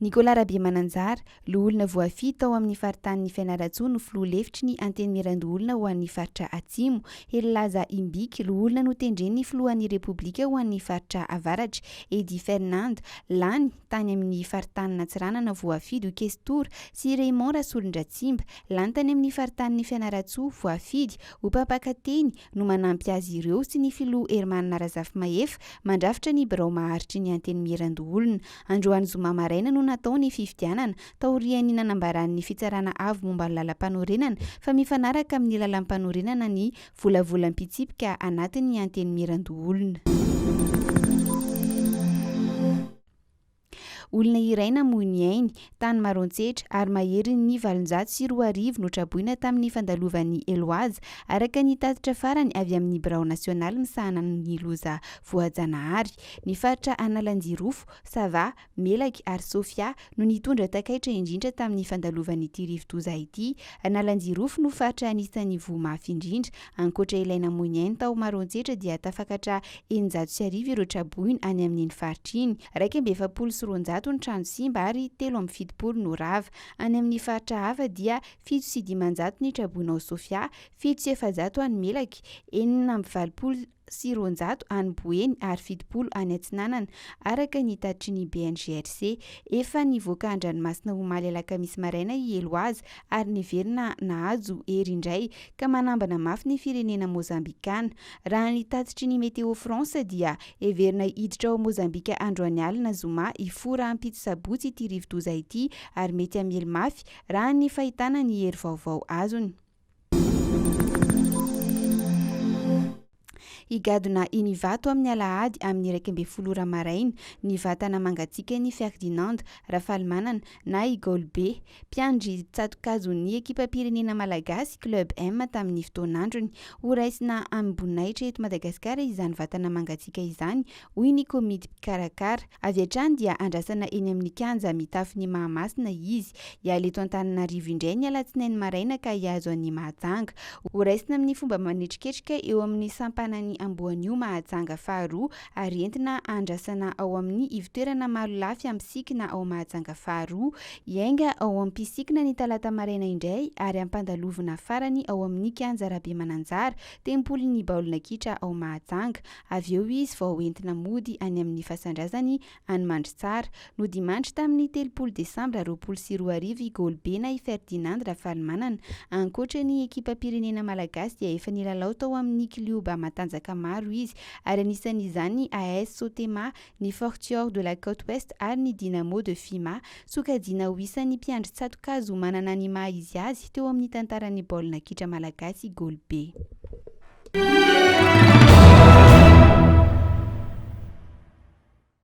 Nicolas Rabemananjara, loholona voafidy tao amin'ny faritanin'i Fianarantsoa no filoha lefitry ny Antenimierandoholona ho an'ny faritra Atsimo. Herilaza Imbiky, loholona notendren'ny filohan'ny Repoblika ho an'ny faritra Avaratra. Eddy Fernand, lany tany amin'ny faritanin'Antsiranana voafidy ho kestora sy Raymond Rasolondratsimba, lany tany amin'ny faritanin'i Fianarantsoa voafidy ho mpampakateny no manampy azy ireo sy ny filoha Herman Razafimahefa mandrafitra ny birao maharitry ny Antenimierandoholona. Androany zoma maraina no natao ny fifidianana, taorian'ny nanambaran'ny Fitsarana Avo momba ny Lalampanorenana fa mifanaraka amin'ny lalampanorenana ny volavolam-pitsipika anatin'ny Antenimierandoholona. Olona iray namoy ny ainy, tany Maroantsetra, ary maherin'ny 2800 notraboina tamin'ny fandalovan'ny Eloaza, araka ny tatitra farany avy amin'ny Birao Nasionaly misahana ny loza voajanahary. Ny faritra Analanjirofo, Sava, Melaky ary Sofia no nitondra takaitra indrindra tamin'ny fandalovan'ity rivodoza ity. Analanjirofo no faritra anisan'ny voa mafy indrindra. Ankoatra ilay namoy ny ainy tao Maroantsetra dia tafakatra 1600 ireo traboina any amin'iny faritra iny. 241 ny trano simba ary 73 no rava. Any amin'ny faritra hafa dia 507 ny traboina ao Sofia, 407 any Melaky, 286 any Boeny ary 70 any Atsinanana, araka ny tatitry ny BNGRC. Efa nivoaka an-dranomasina omaly alakamisy maraina i Eloaza ary niverina nahazo hery indray ka manambana mafy ny firenena Mozambikana. Raha ny tatitry ny Météo France dia heverina hiditra ao Mozambika androany alina zoma hifoha rahampitso sabotsy ity rivodoza ity ary mety hamely mafy raha ny fahitana ny hery vaovao azony. Higadona eny Ivato amin'ny alahady amin'ny 11 ora maraina ny vatana mangatsiakan'i Ferdinand Rafalimanana na i Gaoly Be, mpiandry tsato-kazon'ny ekipam-pirenena malagasy Club M tamin'ny fotoan'androny. Horaisina amim-boninahitra eto Madagasikara izany vatana mangatsiaka izany, hoy ny komity mpikarakara. Avy hatrany dia andrasana eny amin'ny kianja mitafon'i Mahamasina izy. Hiala eto Antananarivo indray ny alatsinainy maraina ka hihazo an'i Mahajanga. Horaisina amin'ny fomba manetriketrika eo amin'ny sampanan'i Amboanio Mahajanga faharoa ary entina andrasana ao amin'ny ivotoerana Marolafy Ampisikina ao Mahajanga faharoa. Hiainga ao Ampisikina ny talata maraina indray ary hampandalovina farany ao amin'ny kianja Rabemananjara, tempolin'ny baolina kitra ao Mahajanga. Avy eo izy vao entina mody any amin'ny fasan-drazany any Mandritsara. Nodimandry tamin'ny 30 desambra 2020 i Gôly na i Ferdinand Rafalimanana. Ankoatra ny ekipam-pirenena malagasy dia efa nilalao tao amin'ny klioba matanjaka maro izy ary anisan'izany ny AS Sotema, ny Fortior de la Côte Ouest ary ny Dynamo de Fima. Sokajiana ho isan'ny mpiandry tsato-kazo manana ny maha izy azy teo amin'ny tantaran'ny baolina kitra malagasy i Gôly Be.